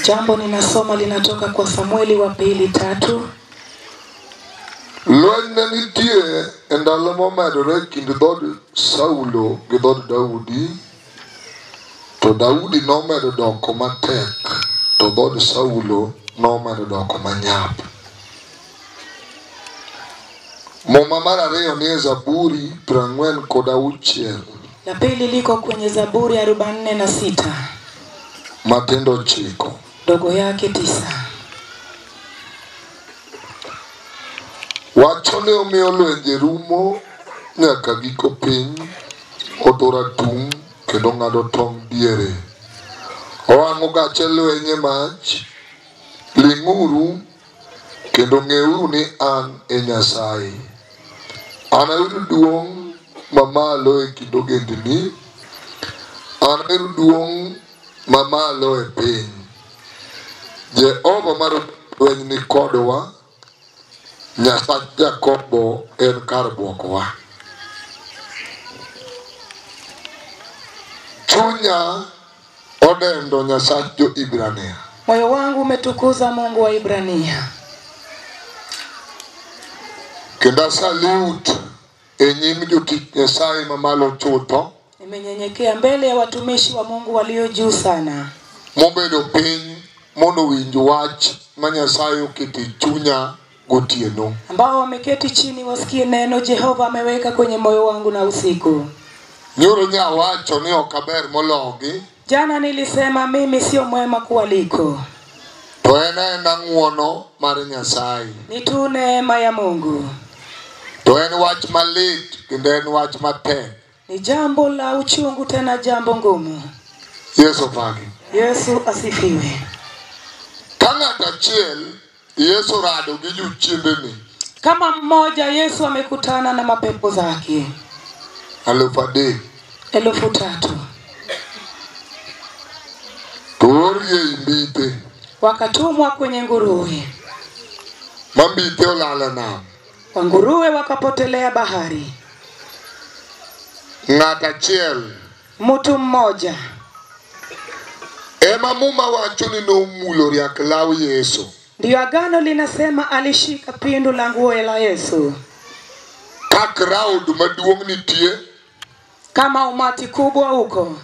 Jambo ninasoma linatoka kwa Samueli wa pili 3. Lweny ne nitie e ndalo momedore e kind dhood Saulo gi dhood Daudi, to Daudi nomedo doko matek, to dhood Saulo nomedo doko manyap. Muma mar ariyo ni e Zaburi 46. La pili liko kwenye Zaburi 46. Matendo 9. Ndogo yake 9. Wacho ne omiyo lwenje rumo nyaka giko piny, oturo atung' kendo ng'ado tong' diere. Owang'o gache lweny e mach. Ling'uru kendo ng'euru ni an e Nyasaye. Anayud duong' mamalo e kind ogendini, anayud duong' mamalo e piny. Jehova mar lweny ni kodwa, Nyasach Jakobo en kar bwokwa. Chunya odendo Nyasach jo-Ibrania. Moyo wangu umetukuza Mungu wa Ibrania. Kendo asalute e nyim jotich Nyasaye mamalo chutho. Nimenyenyekea mbele ya watumishi wa Mungu walio juu sana. Mobedo piny mondo winj wach ma Nyasaye oketo e chunya gotieno. Ambao wameketi chini wasikie neno Jehova ameweka kwenye moyo wangu na usiku. Nyoro nyawacho ni ok aber mologi. Jana nilisema mimi sio mwema kuwaliko. To en aena ng'uono mar Nyasaye. Ni tu neema ya Mungu. To en wach malit kendo en wach matek. Ni jambo la uchungu tena jambo ngumu. Yesu opaki. Yesu asifiwe. Ka ng'ato achiel Yesu rado gi jochiendene. Kama mmoja Yesu amekutana na mapepo zake 3,000. 3,000. To oorgi ei mbithe. Wakatumwa kwenye nguruwe. Ma mbithe olalo nam. Wanguruwe wakapotelea bahari. Ng'ato achiel. Mtu mmoja. Ema Muma wacho ni nomulo riak law Yesu. Ndiyo agano linasema alishika pindo la nguo la Yesu. Ka crowd maduong' nitie, kama umati kubwa huko,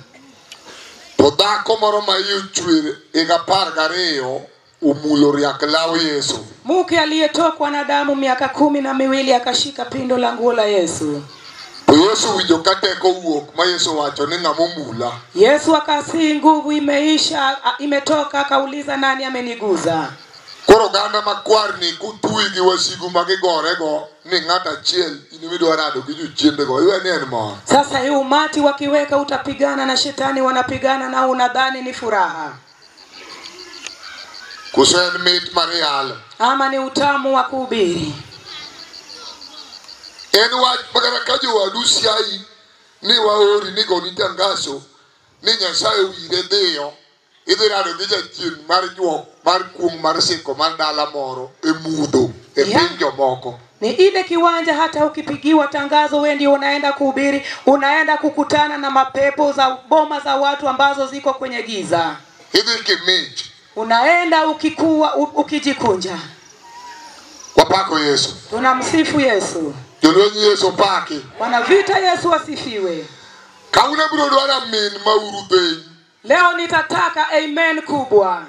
to dhako moro ma iye ochwer higa 12 omulo riak law Yesu. Mke aliyetokwa na damu miaka 12 akashika pindo la nguo la Yesu. To Yesu winjo ka teko wuok ma Yesu wacho ni ng'ama omula. Yesu akasi nguvu imeisha, imetoka, akauliza nani ameniguza. Koro oganda makwar ni kutui gi wasigu ma gigorego ni ng'ato achiel in midwa rado gi jochiendego, iwe ni en mor. Sasa hii umati wakiweka utapigana na shetani, wanapigana na unadhani ni furaha. Koso en mit mar yalo. Ama ni utamu wa kuhubiri. En wach makata ka jowadu siayi ni waori ni goni tangaso ni Nyasaye owire dhiyo, idhi rado gi jachien mar juok mar kuong' mar siko mar dala moro e mudho e piny jomoko. Ni ile kiwanja, hata ukipigiwa tangazo wewe ndio unaenda kuhubiri, unaenda kukutana na mapepo za boma za watu ambazo ziko kwenye giza. Idhi kimich. Unaenda ukikua, ukijikunja. Wapako Yesu. Tunamsifu Yesu. Jolweny Yesu paki. Wanavita Yesu asifiwe. Kawuono abiro dwaro amen mauru piny. Leo nitataka amen kubwa.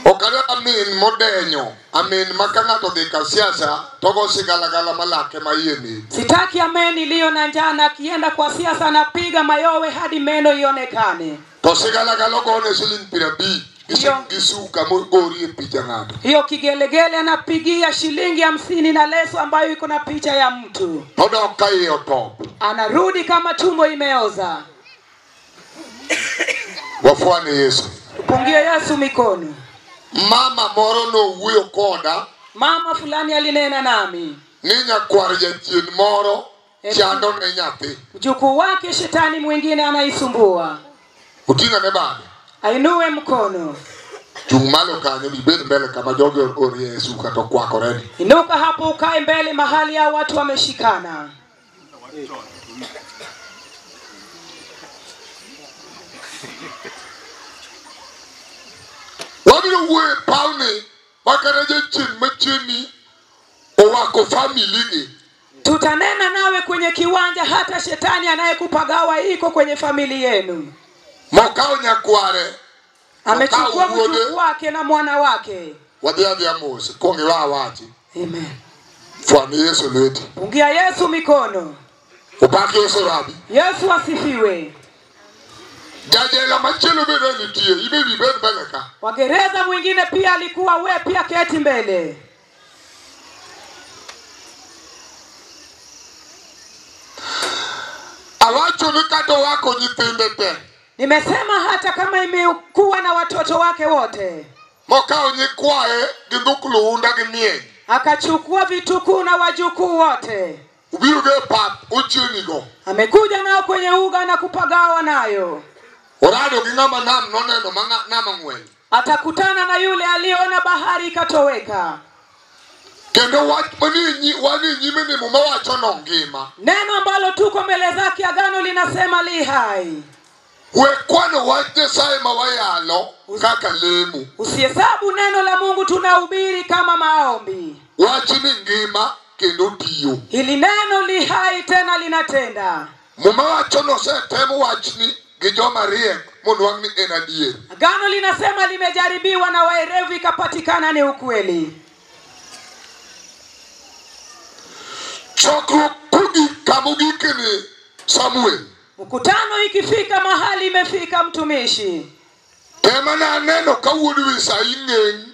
Ok adwar amen modenyo, amen ma ka ng'ato odhi ka siasa to go sigalagala malake ma iye nego. Sitaki amen iliyo na njaa, na akienda kwa siasa anapiga mayowe hadi meno ionekane. To sigalagala ogone siling 50 gi suka mogori e picha ng'ato. Hiyo kigelegele anapigia shilingi 50 na leso ambayo iko na picha ya mtu. Odok ka iye otop. Anarudi kama tumbo imeoza. Wafuane Yesu. Tupungie Yesu mikono. Mama moro nowuoyo koda. Mama fulani alinena nami. Ni nyakwar jachien moro chando ne nyathi. Mjukuu wake shetani mwingine anaisumbua. Oting'o ne bade. Ainue mkono. Chung' malo kanyo ibed mbele kama jogi orie suka to kwakore. Inuka hapo ukae mbele mahali hao watu wameshikana. Wabiro wuoyo e pawni makata jachien machiegni owako family gi. Tutanena nawe kwenye kiwanja, hata shetani anayekupagawa iko kwenye familia yenu. Mokawo nyakware. Amechukua mjukuu wake na mwana wake. Wadhi adhiya mos, kuong iwa awachi. Amen. Fwani Yesu lweti. Pungia Yesu mikono. Opak Yesu rabi. Yesu asifiwe. Jajela machielo bende nitie, ibe ibed mbele ka. Wagereza mwingine pia alikuwa, we pia keti mbele. Awacho ni kata wako nyithinde te. Nimesema hata kama imekuwa na watoto wake wote. Mokawo nyikwaye gi dhukluunda gi mieny. Akachukua vitukuu na wajukuu wote. Ubiro go e pap ochienigo. Amekuja nao kwenye uga na kupagawa nayo. Orado gi ng'ama nam noneno ma nam ang'wen. Atakutana na yule aliyeona bahari ikatoweka. Kendo wach manie nyime ni Muma wacho no ngima. Neno ambalo tuko mbele zake, agano linasema li hai. We kwano wach Nyasaye ma wayalo kaka lemo. Usihesabu neno la Mungu tunahubiri kama maombi. Wach ni ngima kendo tiyo. Hili neno li hai tena linatenda. Muma wacho nosetemo wachni gi joma riek monwang' ni en adier. Agano linasema limejaribiwa na waerevu ikapatikana ni ukweli. Chokruok kogik kamogike ni Samuel. Mkutano ikifika mahali imefika mtumishi. Tema ne aneno ka wuod Isai ng'eng'.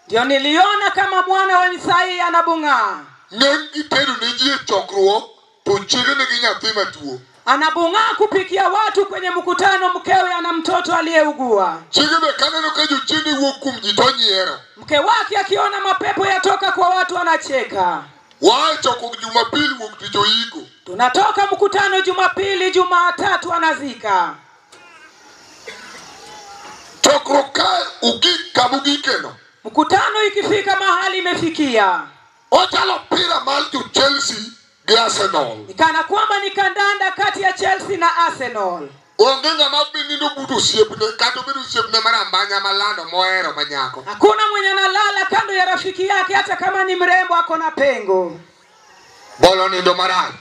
Ndio niliona kama mwana wa Isai anabung'aa. Ng'eng' gitedo ne ji e chokruok to chiege nigi nyathi matuo. Anabung'aa kupikia watu kwenye mkutano, mkewe ana mtoto aliyeugua. Chiege be kaneno ka jochiende wuok kuom ji to nyiero. Mke wake akiona mapepo yatoka kwa watu anacheka. Waa chokruok Jumapili wuok tich oiko. Tunatoka mkutano Jumapili, Jumatatu anazika. Chokruok ka ogik kamogikeno. Mkutano ikifika mahali imefikia. Ochalo mpira mar jo Chelsea gi Arsenal. Nikana kwamba ni kandanda kati ya Chelsea na Arsenal. Onge ng'ama nindo but osiepne kata obedo osiepne mar ambanya malando mohero manyako. Hakuna mwenye analala kando ya rafiki yake hata kama ni mrembo ako na pengo. Bolo nindo marach.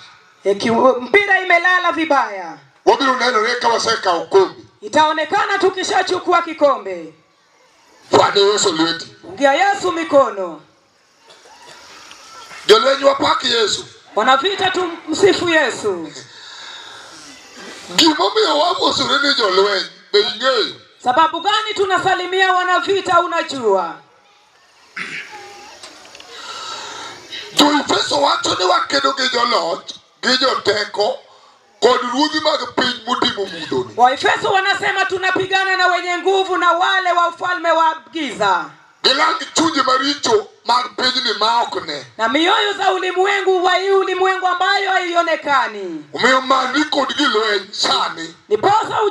Mpira imelala vibaya. Wabiro nenore ka wasekawo kombe. Itaonekana tukishachukua kikombe. Fwane Yesu lweti. Pungia Yesu mikono. Jolweny wapak Yesu. Wanavita tumsifu Yesu. Gimomiyo wamosore ni jolweny be ing'eyo? Sababu gani tunasalimia wanavita unajua? Jo-Efeso wacho ni wakedo gi joloch, gi joteko kod ruodhi mag piny motimo mudhoni. Waefeso wanasema tunapigana na wenye nguvu na wale wa ufalme wa giza. Gilang chunje maricho mag pinyni ma ok ne. Na mioyo za ulimwengu wa hii ulimwengu ambayo haionekani. Omiyo mani kod gilweny sani. Niposa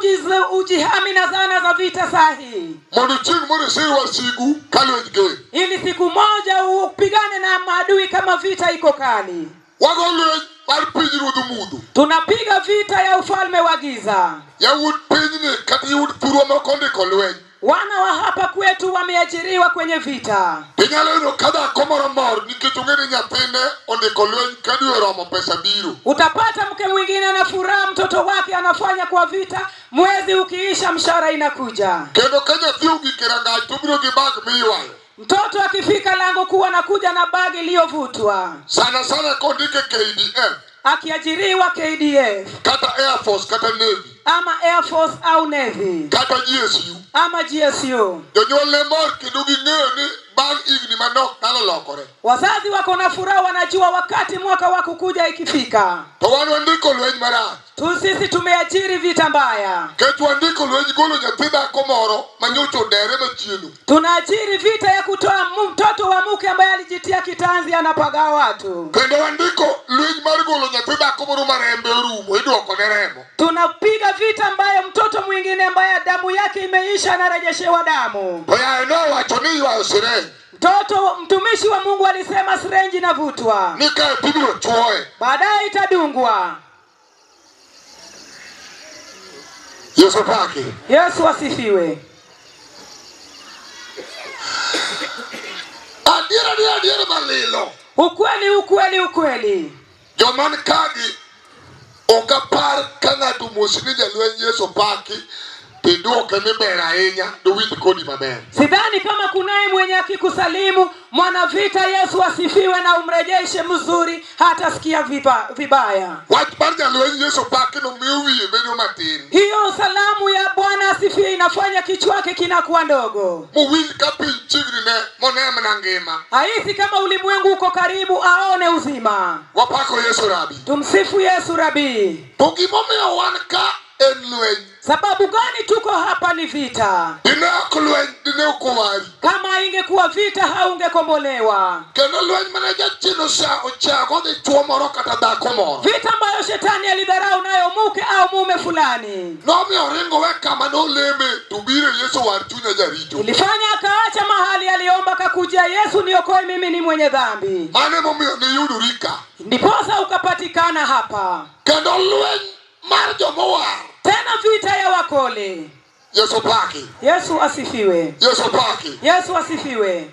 ujihami na zana za vita sahi. Mondo chieng' moro isir wasigu ka lweny ger. Ili siku moja upigane na maadui kama vita iko kali. Wago lweny mar pinyruodh mudho. Tunapiga vita ya ufalme wa giza. Yawuot pinyni kata yawuot thurwa moko ondiko lweny. Wana wa hapa kwetu wameajiriwa kwenye vita. Inyalo yudo ka dhako moro mor nikech ong'e ni nyathine ondiko lweny ka dwe oromo pesa biro. Utapata mke mwingine ana furaha, mtoto wake anafanya kwa vita, mwezi ukiisha mshahara inakuja. Kendo ka nyathi ogik e rangach to obiro gi bag miywayo. Mtoto akifika lango kuu anakuja na bagi iliyovutwa. Sana sana kondike KDF. Akiajiriwa KDF. Kata Air Force kata Navy. Ama Air Force au Navy. Kata GSU. Ama GSU. Jonyuol ne mor kendo ging'eyo ni bang' higni manok nyalo lokore. Wazazi wako na furaha, wanajua wakati mwaka wa kukuja ikifika. To wan wandiko lweny marach. Tu sisi tumeajiri vita mbaya. Nikech wandiko lweny golo nyathi dhako moro manyocha odere machielo. Tunaajiri vita ya kutoa mtoto wa mke ambaye alijitia kitanzi anapaga watu. Kendo wandiko lweny mar golo nyathi dhako moro ma rembe orumo iduoko ne remo. Tunapiga vita ambayo mtoto mwingine ambaye damu yake imeisha anarejeshewa damu. To yaye nowacho ni ywayo sirenji. Mtoto mtumishi wa Mungu alisema sirenji inavutwa. Ni kae tibiro chuoye. Baadaye itadungwa. Yesu pake. Yesu asifiwe. Adiera ni adiera malilo. Ukweli, ukweli, ukweli. Joman kagi ok apar ka ng'ato mosi ni jalweny Yesu paki tiduoke ni ber ahinya dowinj kodi maber. Sidhani kama kunaye mwenye akikusalimu mwanavita Yesu asifiwe na umrejeshe mzuri hatasikia vibaya. Wach mar jalweny Yesu paki no miyo wiye bedo matin. Hiyo salamu ya Bwana asifiwe inafanya kichwa chake kinakuwa ndogo. Mowinj ka piny chiegni ne mone mana ngima. Ahisi kama ulimwengu uko karibu aone uzima. Wapako Yesu Rabi. Tumsifu Yesu Rabi. To gimomiyo wan ka en lweny. Sababu gani tuko hapa ni vita. Dine ok lweny, dine ok owari. Kama ingekuwa vita haungekombolewa. Kendo lweny mane jachien ochako dhi chuo moro kata dhako moro. Vita ambayo shetani alidharau nayo mke au mume fulani. Nomiyo oringo we kama noleme to biro Yesu war chunya jaricho. Ilifanya akaacha mahali aliomba kakuja Yesu niokoe mimi ni mwenye dhambi. Mano emomiyo niyudori ka. Ndiposa ukapatikana hapa. Kendo lweny mar jomowar. Tena vita ya wakole. Yesu paki. Yesu asifiwe. Yesu paki. Yesu asifiwe.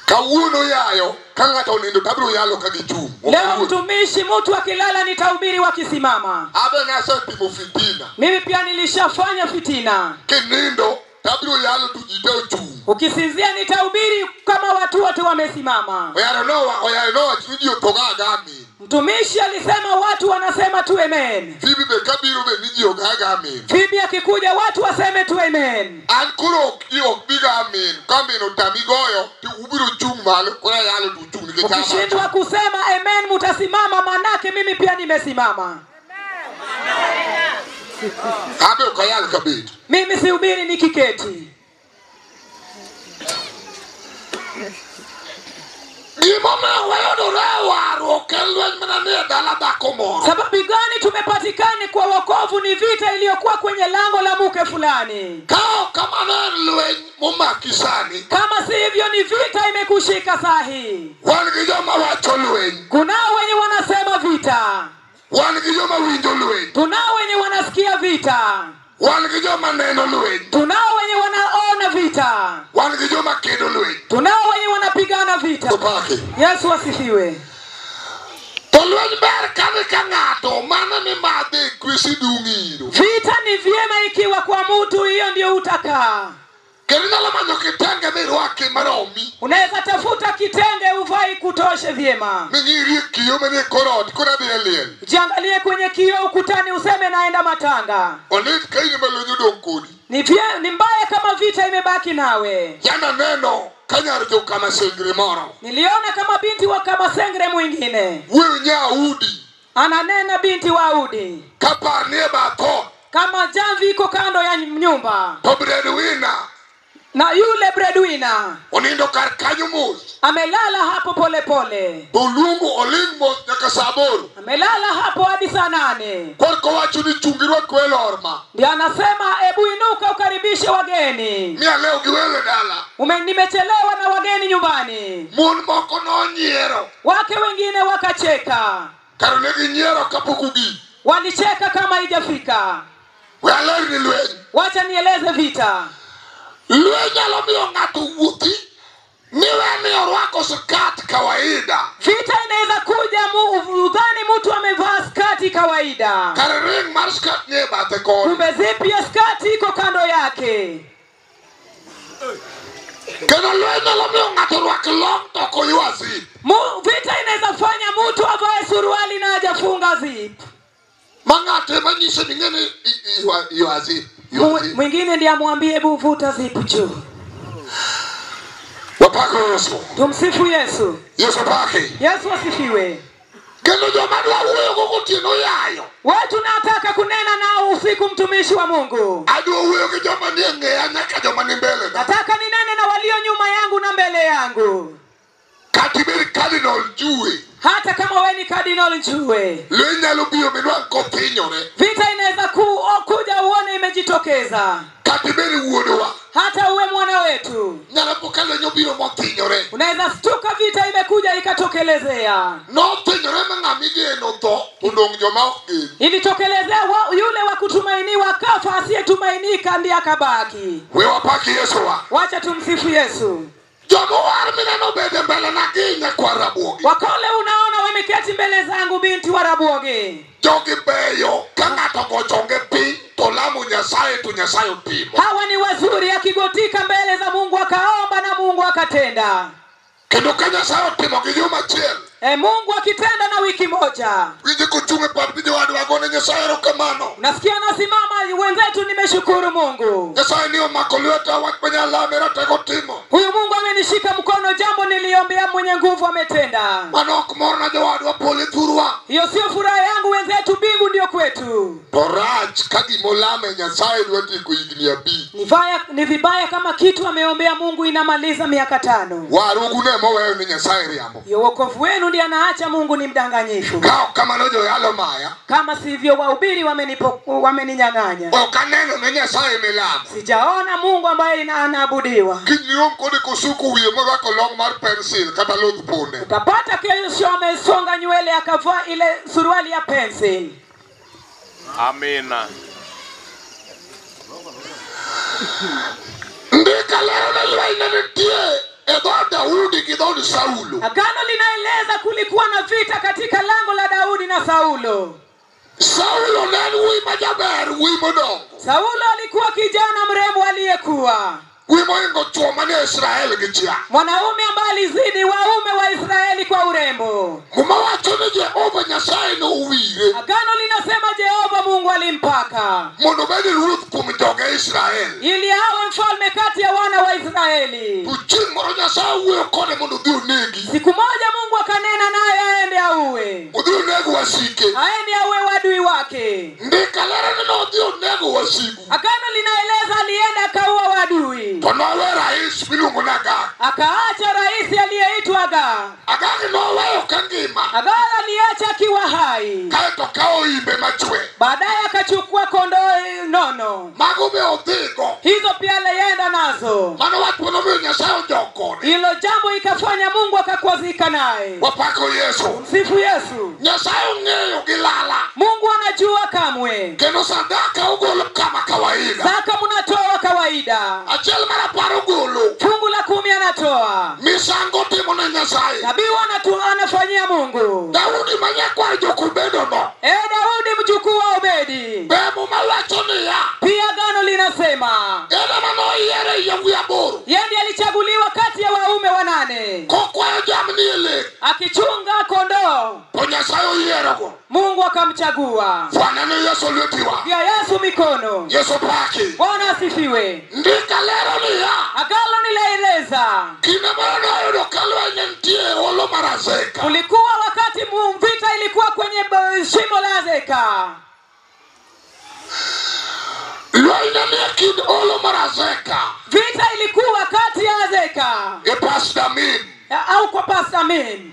Kawuono yayo ka ng'ato onindo to abiro yalo ka gichung'. Leo mtumishi, mtu akilala nitahubiri wakisimama. Abe nasetimo fitina. Mimi pia nilishafanya fitina. Kinindo to abiro yalo to ji te ochung'. Ukisinzia nitahubiri kama watu wote wamesimama. Oyaro nowacho ni ji otho ga amin. Mtumishi alisema watu wanasema tu amen. Fibi be kabiro be ni ji ogaga amin. Fibi akikuja watu waseme tu amen. An koro ok biga amin. Ka amin otami goyo to ubiro chung' malo koro ayalo to uchung' nikech an Ukishindwa kusema amen mutasimama, manake mimi pia nimesimama. Abe ok ayal kabet. Mimi sihubiri nikiketi. Gimomiyo wayudore e warruok en lweny mana ni e dala dhako moro. Sababu gani tumepatikana kwa wokovu ni vita iliyokuwa kwenye lango la mke fulani. Ka ok kamano en lweny momaki sani. Kama si hivyo ni vita imekushika sahi. Wan gi joma wacho lweny. Kunao wenye wanasema vita. Wan gi joma winjo lweny. Tunao wenye wanasikia vita. Wan gi joma neno lweny. Tunao wenye wanaona vita. Wan gi joma kedo lweny. Tunao wenye wanapigana vita. Topaki. Yesu asifiwe. To lweny ber kane ka ng'ato mano ni madhe kwesi dung' iro. Vita ni vyema ikiwa kwa mtu hiyo ndio utakaa. Kendo inyalo manyo kitenge mirwaki maromi. Unaweza tafuta kitenge uvai kutoshe vyema. Ming'irie kioo manie kor ot koro adhi e liel. Jiangalie kwenye kioo ukutani useme naenda matanga. Olit ka in ema lweny odong' kodi. Ni mbaya kama vita imebaki nawe. Jana neno ka nyar jokamasengre moro. Niliona kama binti wa Kamasengre mwingine. Wuoyo Nyaudi. Ananena binti wa Audi. Kapar nie bath ot. Kama jamvi iko kando ya nyumba. To breadwinner. Na yule breadwinner onindo kar kanyo mos. Amelala hapo pole pole. To oluongo oling' mos nyaka saa aboro. Amelala hapo hadi saa 8. Korka owacho ni chung' irwak welo orma. Ndiye anasema ebu inuka ukaribishe wageni. Mi alewo gi welo e dala. Nimechelewa na wageni nyumbani. Mon moko nonyiero. Wake wengine wakacheka. Kar ne ginyiero kapok ogik. Walicheka kama haijafika. We alerni lweny. Wacha nieleze vita. Lweny nyalo miyo ng'ato wuothi miwe ni orwako skat kawaida. Vita inaweza kuja udhani mtu amevaa skati kawaida. Kar ring mar skat nie bathe koni. Kumbe zipi ya skati iko kando yake. Kendo lweny nyalo miyo ng'ato rwak long to ok oywa zip. Vita inaweza fanya mtu avae suruali na hajafunga zip. Ma ng'ato ema nyise ni ng'e ni ywa zip. Mwingine ndiye amwambie hebu vuta zipu juu. Wapako Yesu. Tumsifu Yesu. Yesu pake. Yesu asifiwe. Kendo joma dwa wuoyo gotieno yayo. Watu nataka kunena nao usiku mtumishi wa Mungu. Adwa wuoyo gi joma nie ng'eya nyaka joma ni mbele na. Nataka ninene na walio nyuma yangu na mbele yangu. Kata ibed Cardinal Njue. Hata kama wewe ni Cardinal Njue. Lweny nyalo biro minwang' kothinyore. Vita inaweza kuja uone imejitokeza. Kata ibed wuodwa. Hata uwe mwana wetu. Nyalo po ka lweny obiro mothinyore. Unaweza stuka vita imekuja ikatokelezea. Nothinyore ma ng'ama igeno tho odong' joma ok gen. Ilitokelezea yule wa kutumainiwa kafa, asiyetumainika ndiye akabaki. We wapaki Yesu wa. Wacha tumsifu Yesu. Jomowar mineno bede mbele na gi nyakwar Rabuogi. Wakole unaona wameketi mbele zangu binti wa Rabuogi. Jogi beyo ka ng'ato gochonge piny to lamo Nyasaye to Nyasaye otimo. Hawa ni wazuri, akigotika mbele za Mungu akaomba na Mungu akatenda. Kendo ka Nyasaye otimo gi juma achiel. Mungu akitenda na wiki moja. Winji kochung' e pap gi jowadwa gone Nyasaye erokamano. Nasikia nasimama wenzetu, nimeshukuru Mungu. Nyasaye ni omako lweta wach manyalame ratego timo. Huyu Mungu amenishika mkono, jambo niliombea mwenye nguvu ametenda. Mano ok morna jowadwa pole thurwa. Hiyo sio furaha yangu wenzetu, mbingu ndio kwetu. To rach ka gimolame Nyasaye dwa tieko higni 5. Ni vibaya kama kitu ameombea Mungu inamaliza miaka 5. Warugu ne moweyo ni Nyasaye riambo. Hiyo wokovu wenu ndiye anaacha Mungu ni mdanganyifu. Ka ok kamano joyalo maya. Kama sivyo wahubiri wameninyang'anya. Ok aneno ne Nyasaye milamo. Sijaona Mungu ambaye anaabudiwa. Kiny kode kosuko wiye morwako long mar pencil kata lodh punde. Utapata kesho amesonga nywele akavaa ile suruali ya pencil. Amina. Ndika lero na lweny ne nitie e dhood Daudi gi dhood Saulo. Agano linaeleza kulikuwa na vita katika lango la Daudi na Saulo. Saulo ne en wuoyi majaber, wuoyi modongo. Saulo alikuwa kijana mrembo aliyekuwa Wuoyi mohingo chwo manie Israel gi chia. mwanaume ambaye alizidi waume wa Israeli kwa urembo. Muma wacho ni Jehova Nyasaye nowire Agano linasema Jehova Mungu alimpaka mondo obed ruoth kuom joge Israel. ili awe mfalme kati ya wana wa Israeli. To chieng' moro Nyasaye owuoyo kode mondo odhi onegi. Siku moja Mungu akanena naye aende auwe. Odhi oneg wasike. Aende auwe wadui wake. Ndika lero ni nodhi onego wasigu. Agano linaeleza alienda akaua wadui. To nowe rais miluongo ni Agag. Akaacha rais aliyeitwa Agag. Agag noweyo ka ngima. Agag aliacha akiwa hai. Kaeto kawo imbe machwe. Baadaye akachukua kondoo nono. Mago be odhigo. Hizo pia alienda nazo. Mano wach manomiyo Nyasaye ojok kode. Hilo jambo ikafanya Mungu akakwazika naye. Wapako Yesu. Msifu Yesu. Nyasaye ong'eyo gi lala. Mungu anajua kamwe. Kendo sadaka ogolo kama kawaida. Zaka mnatoa kawaida. Achiel mar apar ogolo. Fungu la 10 anatoa. Misango timo ne Nyasaye. Nabii anafanyia Mungu. Daudi ma nyakwar Jokubedo no. Daudi mjukuu wa Obedi. Be Muma wacho niya. Pia agano linasema En ema noyiere yawuoyi 8. yeye ndiye alichaguliwa kati ya waume 8. Kokwayo jamni e lek. Akichunga kondoo. To Nyasaye oyierogo. Mungu akamchagua. Fwanane Yesu lwetiwa. Pia Yesu mikono. Yesu paki. Bwana asifiwe. Ndika lero niya. Agano linaeleza Kinde moro noyudo ka lweny ne nitie e holo mar Azeka. kulikuwa wakati vita ilikuwa kwenye shimo la Azeka. Lweny ne nie kind holo mar Azeka. Vita ilikuwa kati ya Azeka E Pas-Damim. au kwa Pas-Damim.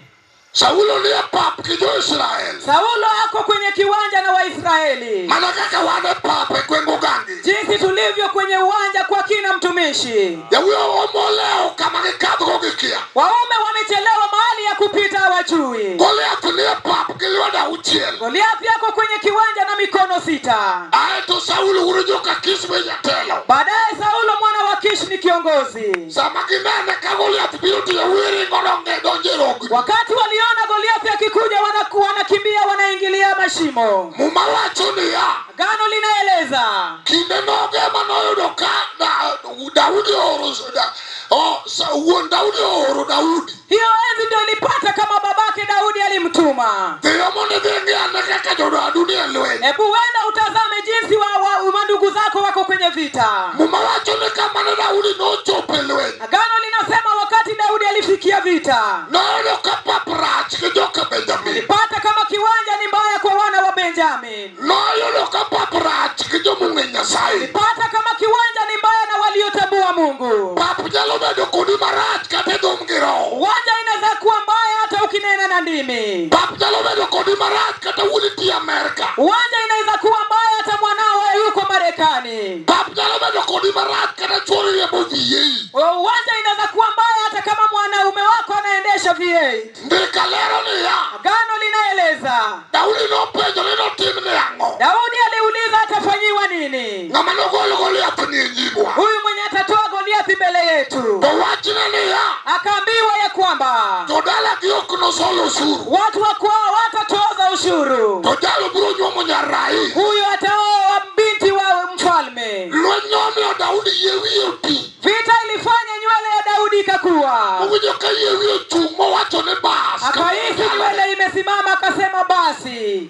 Saulo nie pap gi jo-Israel. Saulo ako kwenye kiwanja na Waisraeli. Mana kaka wan e pap e gweng' Ugangi. Jinsi tulivyo kwenye uwanja kwa kina mtumishi. Yawuoyi omolewo kama gikadhgo gikia. Waume wamechelewa mahali ya kupita hawajui. Goliath nie pap gi lwedo 6. Goliath yako kwenye kiwanja na mikono 6. Aeto Saulo wuod joka Kish be jatelo. Baadaye Saulo mwana wa Kish ni kiongozi. Sama ginene ka Goliath biro to yawuoyi ringo donjo e rogni. Wakati waliona Goliath akikuja wanakimbia wanaingilia mashimo. Muma wacho niya. Agano linaeleza Kinde nogo ema noyudo ka Daudi ooro wuon Daudi ooro Daudi. Hiyo enzi ndio ilipata kama babake Daudi alimtuma. Dhiyo mondo idhi ing'i ane kaka jodadu nie lweny. Hebu wenda utazame jinsi wa ndugu zako wako kwenye vita. Muma wacho ni kama ne Daudi nochopo e lweny. Agano linasema wakati Daudi alifikia vita. Noyudo ka pap rach gi joka Benjamin. Alipata kama kiwanja ni mbaya kwa wana wa Benjamin. Noyudo ka pap rach gi jomong'e Nyasaye. Alipata kama kiwanja ni mbaya na waliotambua Mungu. Pap nyalo bedo kodi marach kata e dhum gi roho. Uwanja inaweza kuwa mbaya hata ukinena na ndimi. Pap nyalo bedo kodi marach kata wuon ti Amerka. Uwanja inaweza kuwa mbaya hata mwanao yuko Marekani. Pap nyalo bedo kodi marach kata chuori riembo V8. Uwanja inaweza kuwa mbaya hata kama mwanaume wako anaendesha V8. Ndika lero niya. Agano linaeleza Daudi nopenjo ni notimne ang'o. Daudi aliuliza atafanyiwa nini. Ng'ama nogol Goliath ni e nyimwa. Huyu mwenye atatoa Goliath mbele yetu. To wachne niya. kwamba jodala gi ok nosol osuru, watu wa kwao watatoza ushuru, to jalo biro nyuomo nyar rais. Huyo ataoa binti wa mfalme. Lweny nomiyo Daudi yie wiye oti. Vita ilifanya nywele ya Daudi ikakua. Owinjo ka yie wiye ochung' mowacho ni bas. Akahisi nywele imesimama akasema basi.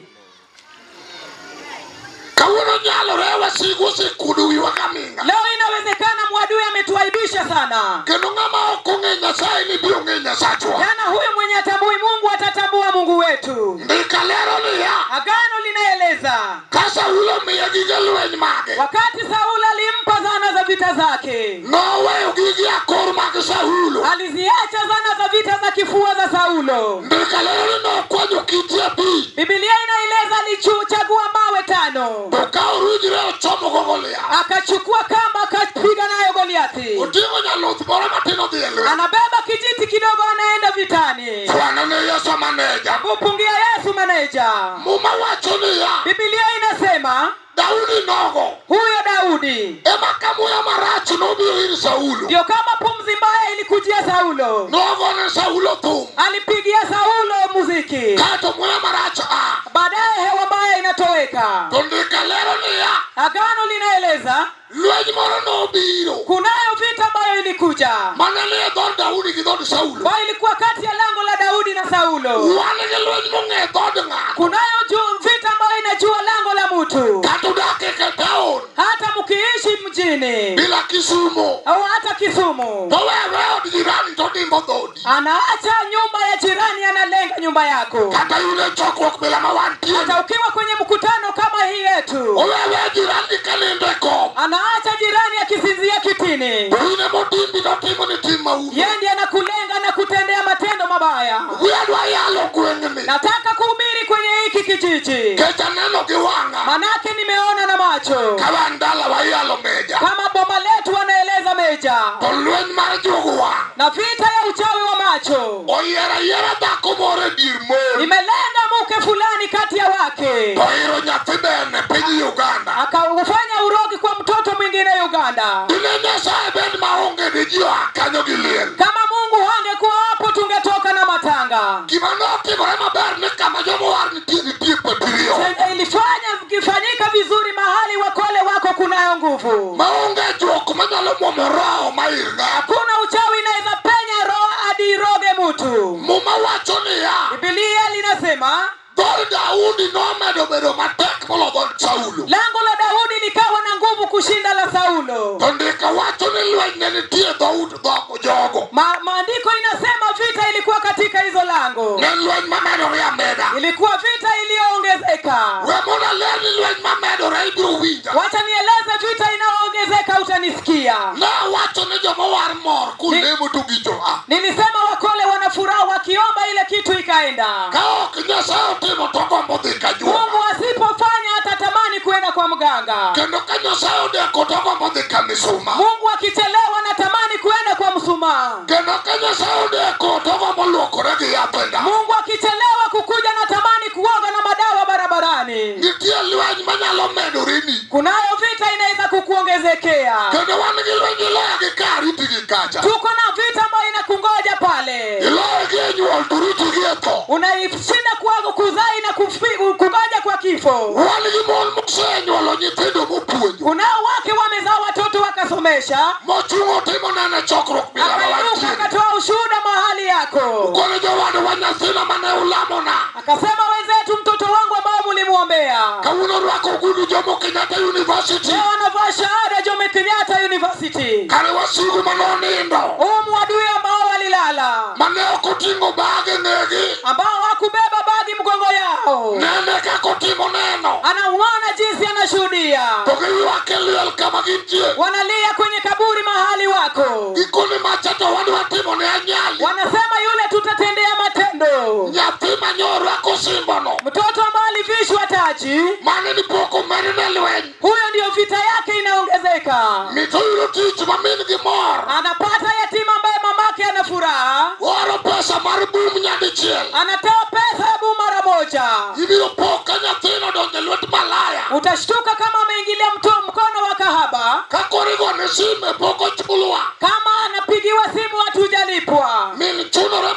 Kawuono nyalore wasigu osekuodo wiwa gaming'a. Leo inawezekana mwadui ametuaibisha sana. Kendo ng'ama ok ong'e Nyasaye ni biro ng'e Nyasachwa. Tena huyu mwenye atambui Mungu atatambua Mungu wetu. Ndika lero niya, Agano linaeleza ka Saulo omiye gige lweny mage, wakati Saulo alimpa zana za vita zake, noweyo gige akor mag Saulo. Aliziacha zana za vita za kifua za Saulo. Ndika lero ni nokwanyo kite abich, Biblia inaeleza alichagua mawe 5, to ka orujre ochomogo Goliath. Akachukua kamba akapiga nayo Goliathi. Oting'o nyaluth moro matin odhi e lweny. Anabeba kijiti kidogo anaenda vitani. Fwana ne Yesu maneja. Kupungia Yesu maneja. Muma wacho niya, Biblia inasema Daudi nogo huyo Daudi ema ka muya marach nobiro ir Saulo, ndio kama pumzi mbaya ilikujia Saulo, nogo ne Saulo thum, alipigia Saulo muziki, kaeto muya marach a. Baadaye hewa mbaya inatoweka. To ndika lero niya, Agano linaeleza lweny moro nobiro kunayo vita ambayo ilikuja, mane ni e dhood Daudi gi dhood Saulo. ambayo ilikuwa kati ya lango la Daudi na Saulo. Wan gi lweny mong'e dhood ng'ato. Kunayo vita ambayo inajua lango la mtu. Kata udak e taon, hata mkiishi mjini bila Kisumu au hata Kisumu, to wewe od jirani to dimbo dhodi. Anaacha nyumba ya jirani analenga nyumba yako. Kata yule chokruok bila ma wantie, hata ukiwa kwenye mkutano kama hii yetu, owewe jirani kanindo e kom, anaacha jirani akisinzia kitini. To in ema odimbi to timo ni tim maundu. Yeye ndiye anakulenga na kutendea matendo mabaya. Wadwa yalo gweng'ni. Nataka kuhubiri kwenye hiki kijiji. Kech aneno gi wang'a. Manake nimeona na macho. Ka wan dala wayalo meja. Kama boma letu wanaeleza meja. To lweny mar juogo wang'. Na vita ya uchawi wa macho. Oyiero ayiera dhako moro e dier mon. Imelenga mke fulani kati ya wake. To iro nyathi bene piny Uganda. Akaufanya urogi kwa mtoto mwingine Uganda. Dine Nyasaye bed maonge di ji oa kanyo gi liel. Kama Mungu hangekuwa hapo tungetoka na matanga. Gima notimore maber ni kama jomowar nitie nitie patirio. Ilifanya kifanyika vizuri mahali wakole wako kunayo nguvu. Maonge juok manyalo muomo roho ma ir ng'ato. Hakuna uchawi inaweza penya roho hadi iroge mtu. Muma wacho niya, Biblia linasema dhood Daudi nomedo bedo matek molo dhood Saulo. Lango la Daudi likawa na nguvu kushinda la Saulo. To ndiko wacho ni lweny ne nitie dhout dhok jogo. Maandiko inasema vita ilikuwa katika hizo lango. Ne lweny mamedore ameda. Ilikuwa vita iliyoongezeka. We mondo aler ni lweny mamedore ibiro winja. Wacha nieleze vita inayoongezeka utanisikia. Nawacho ni jomowar mor kulemo to gicho a. Nilisema wakole wana furaha wakiomba ile kitu ikaenda. Ka ok Nyasaye otimo to gombo dhi ka juoga. Mungu asipofanya atatamani kuenda kwa mganga. Kendo ka Nyasaye odeko to gombo dhi ka misuma. Mungu akichelewa anatamani kuenda kwa mshumaa. Kendo ka Nyasaye odeko to gombo luokore gi yath e ndara. Mungu akichelewa kukuja anatamani kuoga na madawa barabarani. Nitie lweny manyalo medoreni. Kunayo vita inaweza kukuongezekea. Kendo wan gi lweny iloyo gi ka riti gi kacha. Tuko na vita ambayo inakungoja pale. Iloyo gi e nyuol to riti gi e tho. Unaishinda kwa kuzaa na kungoja kwa kifo. Wan gi mon mosenyuolo nyithindo mopuonjo. Kunao wake wamezaa watoto wakasomesha. Mochung'o timo nene chokruok bila Akainuka akatoa ushuhuda mahali yako. Ukono jowadu wa nyathina mane ulamona. Akasema wenzetu, mtoto wangu ambao mlimuombea. Kawuono orwako ogudu Jomo Kenyatta University. Leo anavaa shahada Jomo Kenyatta University. Kare wasigu manonindo. Huu adui ambao walilala. Mane ok oting'o bag e ng'egi. Ambao hakubeba bagi mgongo yao. Nene kaka otimo neno. Anauona jinsi anashuhudia. To giywak e liel kama gintie. Wanalia kwenye kaburi mahali wako. Gikone macha to wadwa timo ne anyali. Wanasema yule tutatendea matendo. Nyathi manyorwako osimbono. Mtoto ambaye alivishwa taji. Mane ni pok omedne lweny. Huyo ndio vita yake inaongezeka. Mito yudo tich ma min gi mor. Anapata yatima ambaye mamake ana furaha. Oro pesa mar bum nyadichiel. Anatoa pesa ya bum mara moja. Ibiro po ka nyathino donjo e lwet malaya. Utashtuka kama ameingilia mkono wa kahaba. Ka koro igone sime pok ochulwa. Kama anapigiwa simu hatujalipwa. Min chunore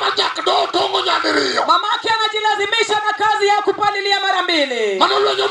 Kazi ya kupalilia mara mbili. Mano lwenyo.